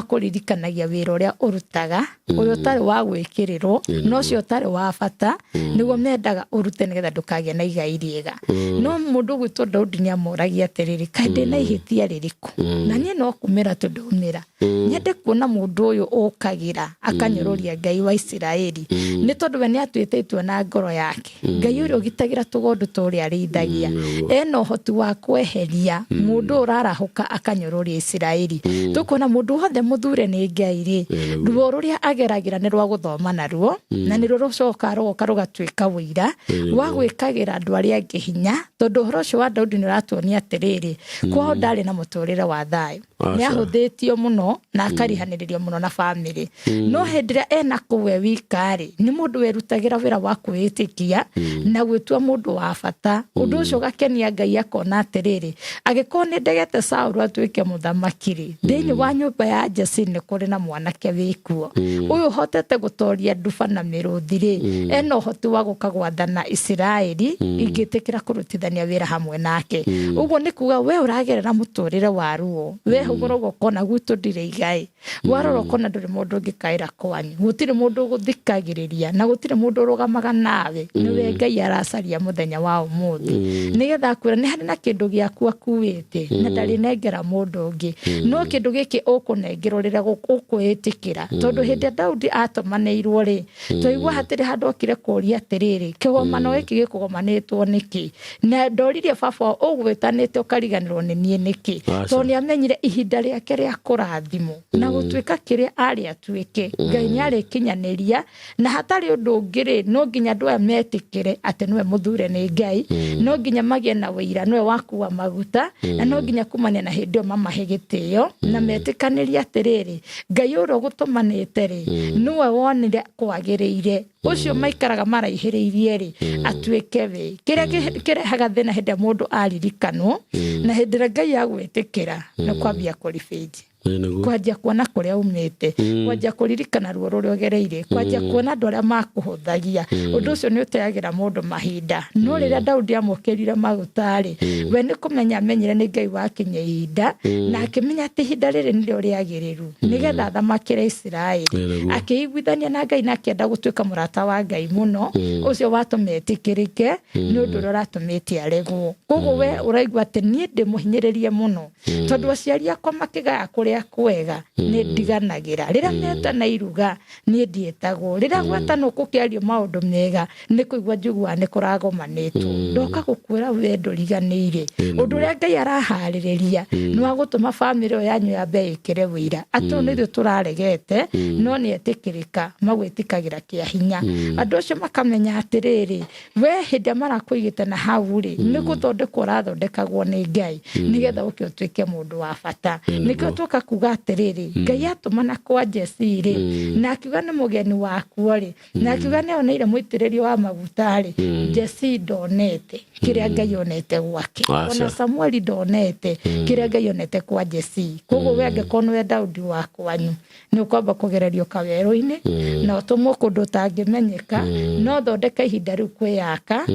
makũririkanagia wĩra ũrĩa ũrutaga, ũrĩa ũtarĩ wa gwĩkĩrĩrwo, na ũcio ũtarĩ wa bata, nĩguo mendaga ũrute nĩgetha ndũkagĩe na igai rĩega. No mũndũ ũgwĩtwo Daudi nĩ amoragia atĩrĩrĩ, kaĩ ndĩna ihĩtia rĩrĩkũ? Na niĩ no kumĩra tu ndaumĩra. Nyende kuona mũndũ ũyũ ũkagĩra akanyũrũria Ngai wa Isiraeli, nĩ tondũ we nĩ atuĩte itua na ngoro yake. Ngai ũrĩa ũgitagĩra tũgondu tũrĩa arĩithagia ena ũhoti wa kweheria mũndũ ũrarahũka akanyũrũria Isiraeli. Tũkuona mũndũ wothe mũthure nĩ Ngai rĩ, ruo rũrĩa ageragĩra nĩ rwa gũthoma naruo, na nĩruo rũcoka rũgoka rũgatuĩka ũira wa gwĩkagĩra andũ arĩa angĩ hinya, tondũ ũhoro ũcio wa Daudi nĩ ũratuonia atĩrĩrĩ, kwao ndarĩ na mũtũrĩre wa thayũ. Nĩ Aca. ahũthĩtio mũno na akarihanĩrĩrio mũno na bamĩrĩ, no hĩndĩ ĩrĩa ena kũu we wika rĩ, nĩ mũndũ werutagĩra wĩra wa kwĩĩtĩkia na gwĩtua mũndũ wa bata. Ũndũ ũcio ũgakenia Ngai, akona atĩrĩrĩ, angĩkorwo nĩ ndegete Saũlũ atuĩke mũthamaki rĩ, thĩinĩ wa nyũmba ya Jesse nĩ kũrĩ na mwanake wĩkuo, ũyũ ũhotete gũtoria nduba na mĩrũthi rĩ, ena ũhoti wa gũka gwathana Isiraeli ingĩtĩkĩra kũrutithania wĩra hamwe nake. Ũguo nĩ kuga we ũragerera mũtũrĩre wa ruo, we hũgũrũga ũkona gwitũ ndirĩ igai, warora ũkona ndũrĩ mũndũ ũngĩkaĩra kwanyu, gũtirĩ mũndũ ũgũthikagĩrĩria na gũtirĩ mũndũ ũrũgamaga nawe, nĩwe Ngai aracaria mũthenya wa ũmũthĩ nĩgetha akwĩra nĩ harĩ na kĩndũ gĩaku akuĩte na ndarĩnengera mũndũ ũngĩ, no kĩndũ gĩkĩ ũkũnengerwo rĩrĩa ũkwĩĩtĩkĩra. Tondũ hĩndĩ ĩrĩa Daudi atũmanĩirwo rĩ, twaigua hatirĩ handũ okire kũria atĩrĩrĩ, kĩgomano gĩkĩ gĩkũgomanĩtwo nĩkĩ? Na ndoririe baba ũgwĩtanĩte ũkariganĩrwo nĩ niĩ nĩkĩ? Aca. Tondũ nĩ amenyire ihinda rĩake rĩa kũrathimwo na gũtuĩka kĩrĩa arĩ atuĩke, Ngai nĩ arĩkinyanĩria, na hatarĩ ũndũ ũngĩ rĩ, no nginya andũ aya metĩkĩre atĩ nĩwe mũthure nĩ Ngai, no nginya magĩe na ũira nĩwe wakua maguta, na no nginya kumania na hĩndĩ ĩyo mamahe gĩtĩo na metĩkanĩrie atĩrĩrĩ, Ngai ũrĩa ũgũtũmanĩte rĩ, nĩwe wonire kwagĩrĩire ũcio maikaraga maraihĩrĩirie rĩ, atuĩke we. Kĩrĩa kĩrehaga thĩna hĩndĩ ĩrĩa mũndũ aririkanwo na hĩndĩ ĩrĩa Ngai agwĩtĩkĩra nĩ kwambia kũribĩnji, Ĩĩ, nĩguo. kwanjia kuona kũrĩa umĩte, kwanjia kũririkana ruo rũrĩa ũgereire, kwanjia kuona andũ arĩa makũhũthagia. Ũndũ ũcio nĩ ũteagĩra mũndũ mahinda. No rĩrĩa Daudi amũkĩrire maguta rĩ, we nĩ kũmenya amenyire nĩ Ngai wakinya ihinda, na akĩmenya atĩ ihinda rĩrĩ nĩrĩo rĩagĩrĩru nĩgetha athamakĩre Isiraeli. Ĩĩ, nĩguo. Akĩiguithania na Ngai na akĩenda gũtuĩka mũrata wa Ngai mũno, ũcio watũma etĩkĩrĩke nĩ ũndũ ũrĩa ũratũmĩte aregwo. Koguo we ũraigua atĩ niĩ ndĩ mũhinyĩrĩrie mũno, tondũ aciari akwa makĩgaya kũrĩa kwega nĩ ndiganagĩra, rĩrĩa metana iruga niĩ ndiĩtagwo, rĩrĩa gwetanwo gũkĩario maũndũ mega nĩ kũigua njiguaga nĩ kũragomanĩtwo. Ndoka gũkwĩra we ndũriganĩire ũndũ ũrĩa Ngai araharĩrĩria nĩ wa gũtũma bamĩrĩ ĩyo yanyu yambe ĩkĩre wĩira atĩ ũyũ nĩ ithuĩ tũraregete, no nĩ etĩkĩrĩka, magwĩtĩkagĩra kĩa hinya. Andũ acio makamenya atĩrĩrĩ, we hĩndĩ ĩrĩa marakũigĩte na hau rĩ, nĩ gũthondekwo ũrathondekagwo nĩ Ngai nĩgetha ũke ũtuĩke mũndũ wa bata. Nĩkĩo tũka Nĩgũka kuga atĩrĩrĩ, Ngai atũmana kwa Jesi rĩ, na akiuga nĩ mũgeni wakuo rĩ, na akiuga nĩ oneire mũitĩrĩrio wa maguta rĩ, Jesi ndonete kĩrĩa Ngai onete gwake. Aca. Ona Samueli ndonete kĩrĩa Ngai onete kwa Jesi. Koguo we angĩkorwo nĩwe Daudi wa kwanyu, nĩ ũkwamba kũgererio kawerũ-inĩ na ũtũmwo kũndũ ũtangĩmenyeka, no thondeka ihinda rĩu kwĩyaka,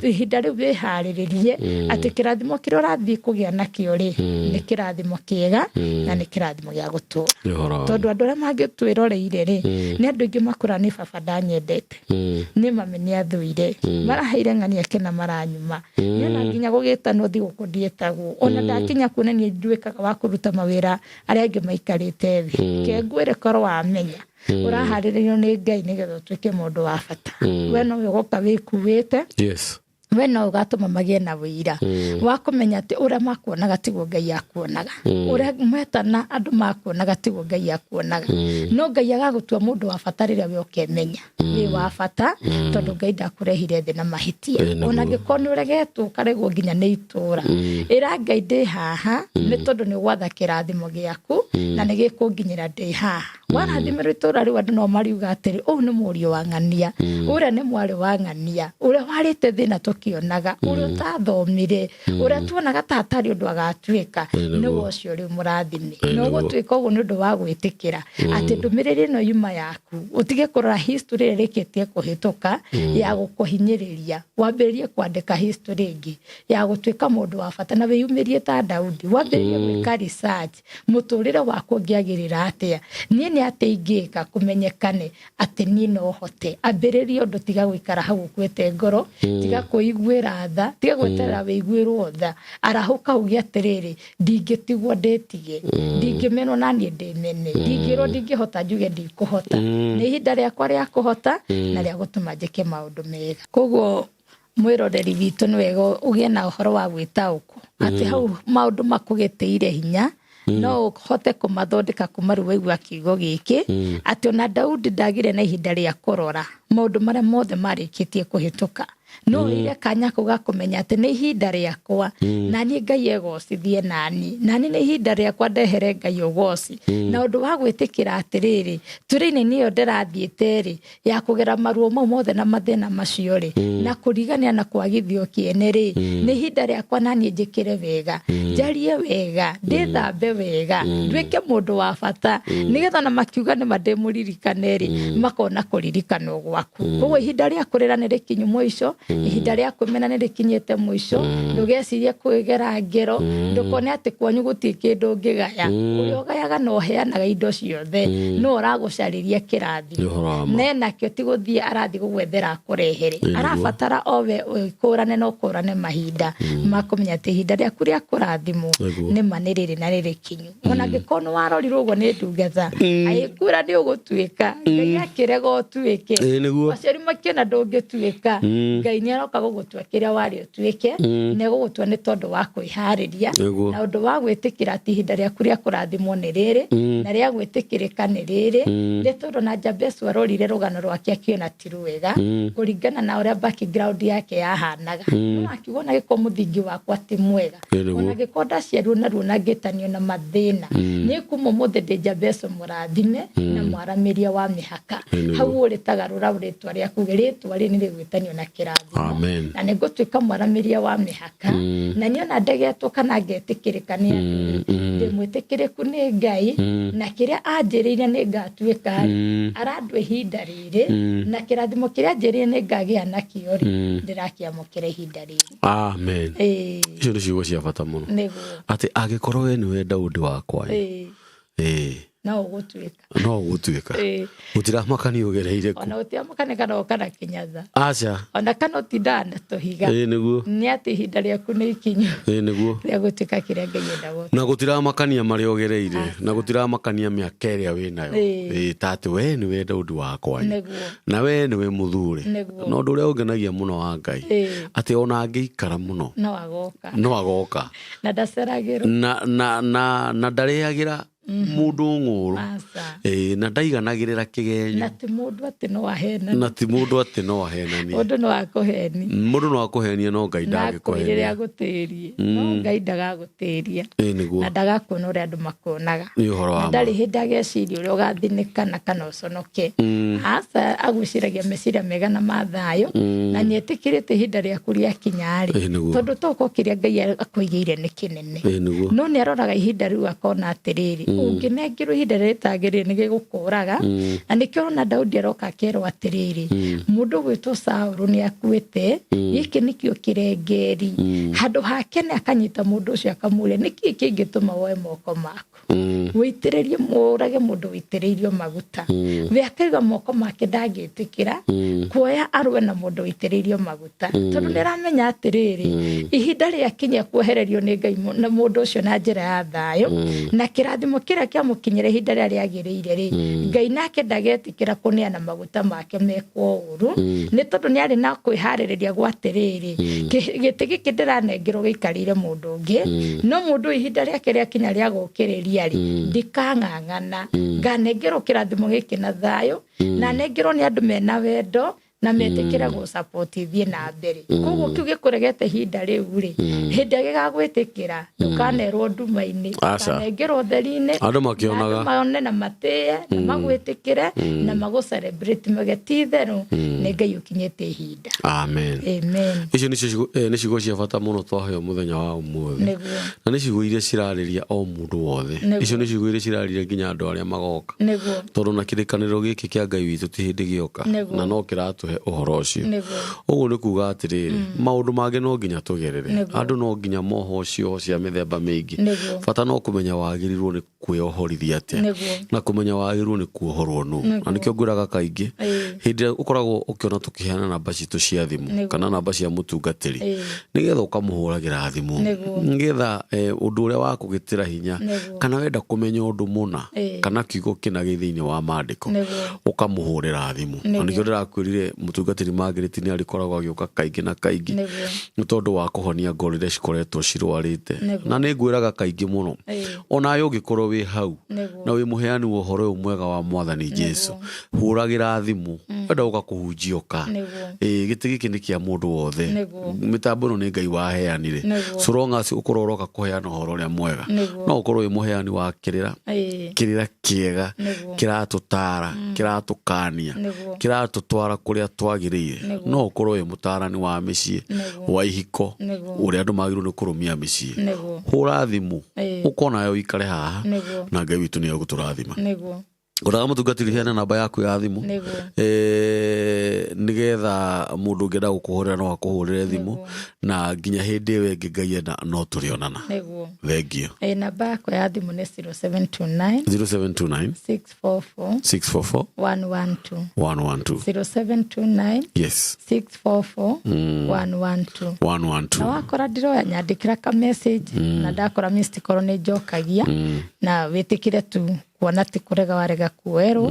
ihinda rĩu wĩharĩrĩrie atĩ kĩrathimo kĩrĩa ũrathiĩ kũgĩa nakĩo rĩ, nĩ kĩrathimo kĩega na nĩ kĩrathimo gĩa gũtũra. Nĩ ũhoro wa ma. Tondũ andũ arĩa mangĩtwĩroreire rĩ, nĩ andũ aingĩ makũra nĩ baba ndanyendete, nĩ mami nĩ athũire, maraheire ng'ania kĩna maranyuma, nĩ ona nginya gũgĩtanwo thigũkũ ndiĩtagwo, ona ndakinya kuo nĩ niĩ nduĩkaga wa kũruta mawĩra arĩa angĩ maikarĩte thĩ. Ke ngwĩre korwo wamenya ũraharĩrĩrio nĩ Ngai nĩgetha ũtuĩke mũndũ wa bata, we nowe ũgoka wĩkuĩte. Yes. We no ũgatũma magĩe na wĩira wa kũmenya atĩ ũrĩa makuonaga tiguo Ngai akuonaga, ũrĩa metana andũ makuonaga tiguo Ngai akuonaga, no Ngai agagũtua mũndũ wa bata rĩrĩa we ũkemenya wĩ wa bata, tondũ Ngai ndakũrehire thĩ na mahĩtia. Nĩguo. Ona angĩkorwo nĩ ũregetwo ũkaregwo nginya nĩ itũũra, ĩra Ngai ndĩ haha nĩ tondũ nĩ ũgwatha kĩrathimo gĩaku na nĩ gĩkũnginyĩra ndĩ haha. Warathimĩrwo itũũra rĩu, andũ no mariuga atĩrĩ, ũyũ nĩ mũriũ wa ng'ania, ũrĩa nĩ mwarĩ wa ng'ania, ũrĩa warĩte thĩna tũkĩonaga, ũrĩa ũtathomire, ũrĩa tuonaga ta atarĩ ũndũ agatuĩka, nĩwe ũcio rĩu mũrathime. Na ũgũtuĩka ũguo nĩ ũndũ wa gwĩtĩkĩra atĩ ndũmĩrĩri ĩno yuma yaku, ũtige kũrora history ĩrĩa ĩrĩkĩtie kũhĩtũka ya gũkũhinyĩrĩria, wambĩrĩrie kwandĩka history ĩngĩ ya gũtuĩka mũndũ wa bata na wĩyumĩrie ta Daudi, wambĩrĩrie gwĩka research mũtũrĩre waku ũngĩagĩrĩra atĩa, niĩ nĩ atĩa ingĩka kũmenyekane atĩ niĩ no hote. Ambĩrĩria ũndũ, tiga gũikara hau ũkuĩte ngoro, tiga kwĩiguĩra tha, tiga gweterera wĩiguĩrwo tha. Arahũka uge atĩrĩrĩ, ndingĩtigwo ndĩtige, ndingĩmenwo na niĩ ndĩmene, ndingĩrwo ndingĩhota njuge ndikũhota, nĩ ihinda rĩakwa rĩa kũhota na rĩa gũtũma njĩke maũndũ mega. Koguo mwĩroreri witũ, nĩ wega ũgĩe na ũhoro wa gwĩtaũkwo atĩ hau maũndũ makũgĩtĩire hinya no ũhote kũmathondeka kuma rĩu waigua kiugo gĩkĩ, atĩ ona Daudi ndagire na ihinda rĩa kũrora maũndũ marĩa mothe marĩkĩtie kũhĩtũka, no oire kanya kau ga kũmenya atĩ nĩ ihinda rĩakwa na niĩ Ngai egocithie nani, nani nĩ ihinda rĩakwa ndehere Ngai ũgoci, na ũndũ wa gwĩtĩkĩra atĩrĩrĩ, tũrĩinĩ nĩyo ndĩrathiĩte rĩ ya kũgera maruo mau mothe na mathĩna macio rĩ, na kũrigania na kwagithio kĩene rĩ, nĩ ihinda rĩakwa na niĩ njĩkĩre wega, njarie wega, ndĩthambe wega, nduĩke mũndũ wa bata, nĩgetha na makiuga nĩma ndĩmũririkane rĩ, makona kũririkanwo gwaku. Koguo ihinda rĩa kũrĩra nĩ rĩkinyu mũico, ihinda rĩa kwĩmena nĩ rĩkinyĩte mũico. Ndũgecirie kwĩgera ngero, ndũkone atĩ kwanyu gũtirĩ kĩndũ ũngĩgaya. Ũrĩa ũgayaga na ũheanaga indo ciothe no ũragũcarĩria kĩrathimo. Nĩ ũhoro wa ma. Nenakĩo ti gũthiĩ arathiĩ gũgwethera akũrehere, Nĩguo. arabatara o we ũkũrane na ũkũrane mahinda ma kũmenya atĩ ihinda rĩaku rĩa kũrathimwo Nĩguo. nĩma nĩ rĩrĩ na rĩrĩ kinyu. Ona angĩkorwo nĩ warorirwo ũguo nĩ ndungata agĩkwĩra nĩ ũgũtuĩka, Ngai akĩrega ũtuĩke, Ĩĩ nĩguo. aciari makĩona ndũngĩtuĩka, Ngai nĩ aroka gũgũtua kĩrĩa warĩ ũtuĩke, na egũgũtua nĩ tondũ wa kwĩharĩria Nĩguo. na ũndũ wa gwĩtĩkĩra atĩ ihinda rĩaku rĩa kũrathimwo nĩ rĩrĩ na rĩa gwĩtĩkĩrĩka nĩ rĩrĩ. Nĩ tondũ na Jabesu arorire rũgano rwake akĩona ti rwega kũringana na ũrĩa background yake yahanaga, no akiuga ona gĩkorwo mũthingi wakwa ti mwega, Ĩĩ nĩguo. ona gĩkorwo ndaciarirwo naruo na ngĩtanio na mathĩna, niĩ kuma ũmũthĩ ndĩ Jabesu mũrathime na mwaramĩria wa mĩhaka. Ĩĩ nĩguo. Hau ũrĩ tagarũra rĩtwa rĩaku, rĩtwa rĩrĩ nĩ rĩgwĩtanio na kĩrathimo. Amen. Na nĩ ngũtuĩka mwaramĩria wa mĩhaka, na niĩ ona ndegetwo kana ngetĩkĩrĩka nĩ andũ, ndĩ mwĩtĩkĩrĩku nĩ Ngai, na kĩrĩa anjĩrĩire nĩ ngatuĩka rĩ, arandua ihinda rĩrĩ, na kĩrathimo kĩrĩa anjĩrĩire nĩ ngagĩa nakĩo rĩ, ndĩrakĩamũkĩra ihinda rĩrĩ. Amen. Ĩĩ, Icio nĩ ciugo cia bata mũno, nĩguo. Atĩ angĩkorwo we nĩwe Daudi wakwa Ĩĩ, ĩĩ no ũgũtuĩka. No ũgũtuĩka. Ĩĩ. Gũtiramakania ũgereire kũ. Ona ũtiamũkane kana ũka na kĩnyatha, Aca. Ona kana ũtindaga na tũhiga, Ĩĩ nĩguo. Nĩ atĩ ihinda rĩaku nĩ ikinyu Ĩĩ nĩguo. Rĩa gũtuĩka kĩrĩa Ngai endaga ũtuĩke. Na gũtiramakania marĩa ũgereire, na gũtiramakania mĩaka ĩrĩa wĩ nayo. Ĩĩ. Ĩĩ, ta atĩ we nĩwe Daudi wakwa Nĩguo. Na we nĩwe mũthure. Nĩguo. Na ũndũ ũrĩa ũngenagia mũno wa Ngai, Ĩĩ. atĩ ona angĩikara mũno, No agoka. No agoka. Na ndaceragĩrwo. Na ndarĩagĩra. Mũndũ ng'ũrũ. Aca. Ĩĩ, na ndaiganagĩrĩra kĩgenyo. Na ti mũndũ atĩ no ahenanie. Na ti mũndũ atĩ no ahenanie. Mũndũ no akũhenie. Mũndũ no akũhenie, no Ngai Na akwĩrĩre ndangĩkũhenia. Agũtĩrie, no Ngai ndagagũtĩria. Ĩĩ, nĩguo. Na ndagakuona ũrĩa andũ makuonaga. Nĩ ũhoro Na wa ma. ndarĩ hĩndĩ ageciria ũrĩa ũgathinĩkana kana ũconoke. Aca, agwĩciragia meciria mega na ma thayũ, na nĩ etĩkĩrĩte ihinda rĩaku rĩakinya rĩ, Ĩĩ, nĩguo. tondũ tokorwo kĩrĩa Ngai akũigĩire nĩ kĩnene. Ĩĩ, nĩguo. No nĩ aroraga ihinda rĩu akona atĩrĩrĩ, ũngĩnengerwo ihinda rĩrĩa rĩtagĩrĩire nĩ gĩgũkũraga. Na nĩkĩo ũrona Daudi aroka akerwo atĩrĩrĩ, mũndũ gwĩtwo Saũlũ nĩ akuĩte, gĩkĩ nĩkĩo kĩrengeri. Handũ hake nĩ akanyita mũndũ ũcio akamũria, nĩkĩ kĩngĩtũma woe moko maku wĩitĩrĩrie mũrage mũndũ wĩitĩrĩirio maguta? We akaiga moko make ndangĩtĩkĩra kuoya arũe na mũndũ wĩitĩrĩirio maguta, tondũ nĩ aramenya atĩrĩrĩ, ihinda rĩakinya kuohererio nĩ Ngai na mũndũ ũcio na njĩra ya thayũ na kĩrathimo kĩrĩa kĩamũkinyĩra ihinda rĩrĩa rĩagĩrĩire rĩ, Ngai nake ndagetĩkĩra kũneana maguta make mekwo ũru, nĩ tondũ nĩ arĩ na kwĩharĩrĩria gwa atĩrĩrĩ, gĩtĩ gĩkĩ ndĩranengerwo gĩikarĩire mũndũ ũngĩ, no mũndũ ũyũ ihinda rĩake rĩakinya rĩa gũkĩrĩria rĩ, ndikang'ang'ana, nganengerwo kĩrathimo gĩkĩ na thayũ, na nengerwo nĩ andũ mena wendo na metĩkĩre gũ-support thiĩ na mbere. Koguo kĩu gĩkũregete ihinda rĩu rĩ, hĩndĩ ĩrĩa gĩgagwĩtĩkĩra, ndũkanerwo nduma-inĩ. Aca. Ũkanengerwo ũtheri-inĩ. Andũ makĩonaga. Na andũ mone na matĩe na magwĩtĩkĩre na magũ celebrate mauge ti itherũ nĩ Ngai ũkinyĩte ihinda. Amen. Amen. Icio nĩcio nĩ ciugo cia bata mũno twaheo mũthenya wa ũmũthĩ. Na nĩ ciugo iria cirarĩria o mũndũ wothe. Icio nĩ ciugo iria cirarĩria nginya andũ arĩa magoka, tondũ na kĩrĩkanĩro gĩkĩ kĩa Ngai witũ ti hĩndĩ gĩoka, na no kĩratũhe ũhoro ũcio. Ũguo nĩ kuga atĩrĩrĩ, maũndũ mangĩ no nginya tũgerere. Andũ no nginya mohwo cioho cia mĩthemba mĩingĩ. Bata no kũmenya wagĩrĩirwo nĩ kwĩohorithia atĩa, na kũmenya wagĩrĩirwo nĩ kuohorwo nũ. Na nĩkĩo ngwĩraga kaingĩ, hĩndĩ ĩrĩa ũkoragwo ũkĩona tũkĩheana namba citũ cia thimũ kana namba cia mũtungatĩri, nĩgetha ũkamũhũragĩra thimũ, nĩgetha ũndũ ũrĩa wa kũgĩtĩra hinya, kana wenda kũmenya ũndũ mũna, kana kiugo kĩna gĩ thĩinĩ wa maandĩko, ũkamũhũrĩra thimũ. Na nĩkĩo ndĩrakwĩrire mũtungatĩri Margaret nĩ arĩkoragwo agĩũka kaingĩ na kaingĩ, nĩ tondũ wa kũhonia ngoro iria cikoretwo cirwarĩte. Na nĩ ngwĩraga kaingĩ mũno, onawe ũngĩkorwo wĩ hau na wĩ mũheani wa ũhoro ũyũ mwega wa Mwathani Jesu, hũragĩra thimũ. Wenda gũka kũhunjia, ũka. Ĩĩ, gĩtĩ gĩkĩ nĩ kĩa mũndũ wothe. Mĩtambo ĩno nĩ Ngai waheanire, so long as ũkorwo ũroka kũheana ũhoro ũrĩa mwega, no ũkorwo wĩ mũheani wa kĩrĩra, kĩrĩra kĩega, kĩratũtara, kĩratũkania, kĩratũtwara kũrĩa twagĩrĩire. No ũkorwo wĩ mũtarani wa mĩciĩ, wa ihiko, ũrĩa andũ magĩrĩirwo nĩ kũrũmia mĩciĩ. Hũra thimũ, ũkona ũikare haha, na Ngai witũ nĩ egũtũrathima. Ngwendaga mũtungatĩri heana namba yaku ya thimũ, nĩgetha mũndũ ũngĩenda gũkũhũrĩra no akũhũrĩre thimũ, na nginya hĩndĩ ĩyo ĩngĩ Ngai enda no tũrĩonana. Thengio. Namba yakwa ya thimũ nĩ 0729 0729 644 644 112. 112. 0729 644 112. 112. Na wakora ndiroya, nyandĩkĩra ka message, na ndakora missed call nĩ njokagia, na wĩtĩkĩre tu kuona ti kũrega warega kuoerwo,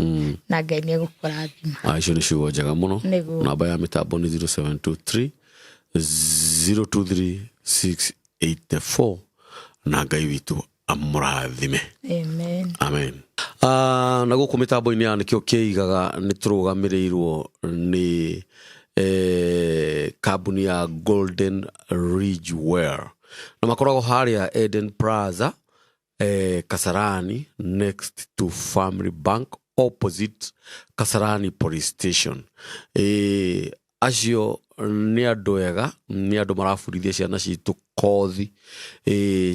na Ngai nĩ egũkũrathima. Ah, icio nĩ ciugo njega mũno. Namba ya mĩtambo nĩ 0723 023 684, na Ngai witũ amũrathime. Amen. Amen. Na gũkũ mĩtambo-inĩ ya Nĩkĩo Kĩigaga nĩ tũrũgamĩrĩirwo nĩ kambuni ya Golden Ridge Well, na makoragwo harĩa Eden Plaza, Kasarani, next to Family Bank, opposite Kasarani Police Station. Acio nĩ andũ ega, nĩ andũ marabundithia ciana citũ kothi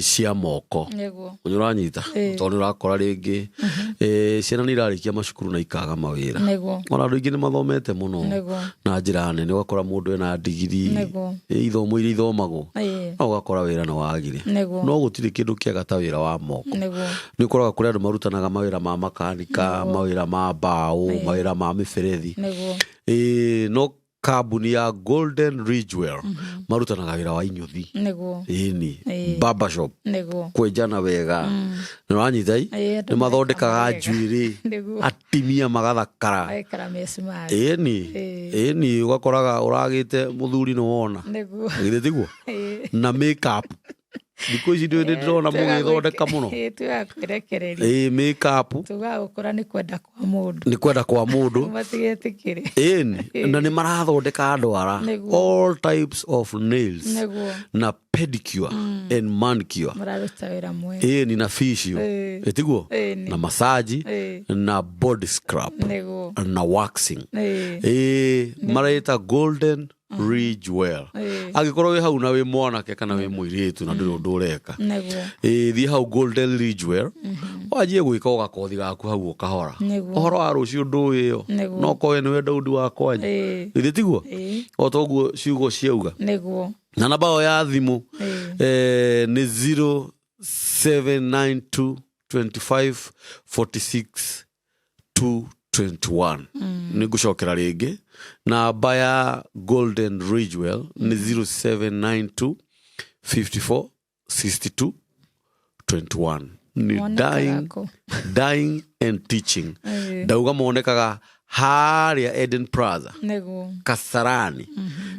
cia moko. Nĩ ũranyita? Tondũ nĩ ũrakora rĩngĩ ciana nĩ irarĩkia macukuru na ikaga mawĩra. Ona andũ aingĩ nĩ mathomete mũno na njĩra nene, ũgakora mũndũ ena ndigiri, ithomo iria ithomagwo, no ũgakora wĩra nĩ wagire. No gũtirĩ kĩndũ kĩega ta wĩra wa moko. Nĩ ũkoraga kũrĩ andũ marutanaga mawĩra ma makanika, mawĩra ma mbaũ, mawĩra ma mĩberethi. No kambuni ya Golden Ridgewell marutanaga wĩra wa inyũthi. Ĩni, barbershop, kwenjana wega, nĩ ũranyita i? Andũ Nĩ mathondekaga mekaga wega. njuĩrĩ, atimia magathakara. Magekara me smart. Ĩni, ĩni, ũgakoraga ũragĩte mũthuri nĩ wona. Githĩ tiguo? Na makeup. Thikũ ici ndĩ ndĩrona mũgĩthondeka mũno. Tugaga kwĩrekereria. Ĩ, makeup. Tugaga gũkũra nĩ kwenda kwa mũndũ. Nĩ kwenda kwa mũndũ. Matigetĩkĩre. Ĩni, na nĩ marathondeka ndwara. Nĩguo. All types of nails. Nĩguo. Na pedicure and manicure. Mũraruta wĩra mwega. Ĩni, na facial. Ĩtiguo? Ĩni. Na massage. Na body scrub. Nĩguo. Na waxing. Ĩ, mareta Golden Ridge Well. Angĩkorwo wĩ hau na wĩ mwanake kana wĩ mũirĩtu na ndũrĩ ũndũ ũreka, Nĩguo. ĩ, thiĩ hau Golden Ridge Well, wanjie gwĩka o gakothi gaku hau o kahora. Nĩguo. Ũhoro wa rũciũ ndũĩ ĩyo. Nĩguo. No korwe nĩwe Daudi wa kwanya. Githĩ tiguo? O toguo ciugo ciauga. Nĩguo. Na namba ĩyo ya thimũ nĩ 0792 25 46 221. Nĩ ngũcokera rĩngĩ, namba ya Golden Ridgewell nĩ 0792 54 62 21. Nĩ Monekaga dying, kũ? Dying and teaching. Ndauga monekaga harĩa Eden Plaza. Nĩguo. Kasarani.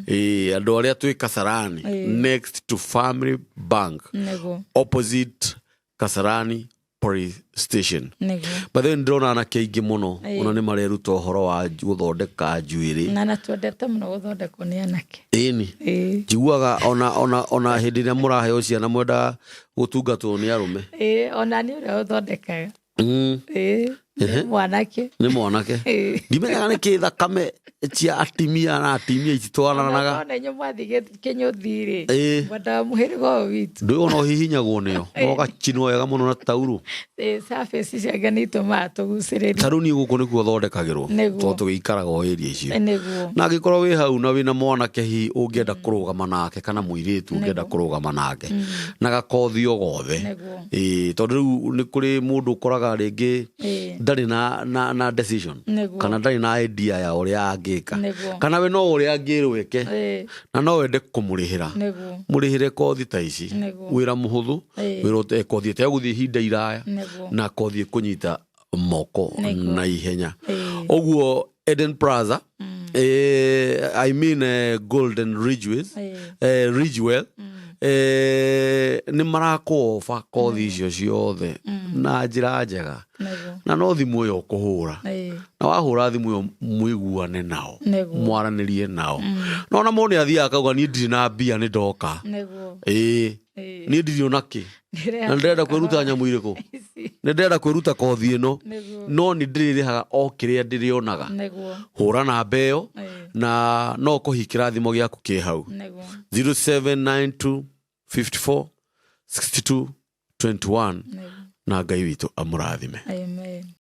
Ĩ, andũ arĩa twĩ Kasarani, next to Family Bank, Nĩguo. opposite Kasarani Police Station. Nĩguo. But then ndĩrona anake aingĩ mũno ona nĩ mareruta ũhoro wa gũthondeka njuĩrĩ. Na twendete mũno gũthondekwo nĩ anake. Ĩni. Njiguaga ona hĩndĩ ĩrĩa mũraheo ciana mwendaga gũtungatwo nĩ arũme. Ĩĩ, ona nĩ ũrĩa ũthondekaga. Ĩĩ, nĩ mwanake. Nĩ mwanake. Ndimenyaga nĩ kĩ thakame cia atimia na atimia ititwaranaga. Ona inyuĩ mwathiĩ kĩnyũthi rĩ, mwendaga mũhĩrĩga ũyũ witũ. Ndũĩ ona ũhihinyagwo nĩo ũgacinwo wega mũno na taurũ. Ĩĩ, surface ciake nĩ itũmaga tũgucĩrĩrie. Ta rĩu niĩ gũkũ nĩkuo thondekagĩrwo. Nĩguo. Tondũ tũgĩikaraga o area icio. Nĩguo. Na angĩkorwo wĩ hau na wĩna mwanake hihi ũngĩenda kũrũgama nake kana mũirĩtu ũngĩenda kũrũgama nake na gakothi o gothe. Nĩguo. Ĩĩ, tondũ rĩu nĩ kũrĩ mũndũ ũkoraga rĩngĩ ndarĩ na decision. Nĩguo. Kana ndarĩ na idea ya ũrĩa angĩka. Nĩguo. Kana we no ũrĩa angĩrwo eke. Na no wende kũmũrĩhĩra. Nĩguo. Mũrĩhĩre kothi ta ici. Nĩguo. Wĩra mũhũthũ. Wĩra kothi ĩtegũthiĩ ihinda iraya. Nĩguo. Na kothi ĩkũnyita moko Nĩguo. na ihenya. Ũguo Eden Plaza, I mean, Golden Ridgeways, Ridgewell, nĩ marakũoba kothi icio ciothe na njĩra njega. Nĩguo. Na no thimũ ĩyo ũkũhũra. Na wahũra thimũ ĩyo mũiguane nao. Nĩguo. Mwaranĩrie nao. No ona mũndũ nĩ athiaga akauga niĩ ndirĩ na mbia nĩ ndoka. Nĩguo. Ĩĩ. Niĩ ndirĩ ona kĩ. Na ndĩrenda kwĩruta nyamũ irĩkũ. Ici. Nĩ ndĩrenda kwĩruta kothi ĩno. Nĩguo. No nĩ ndĩrĩrĩhaga o kĩrĩa ndĩrĩonaga. Nĩguo. Hũra namba ĩyo na no kũhi kĩrathimo gĩaku kĩ hau. Nĩguo. 0792 54 62 21. Nĩguo. Na Ngai witũ amũrathime. Amen.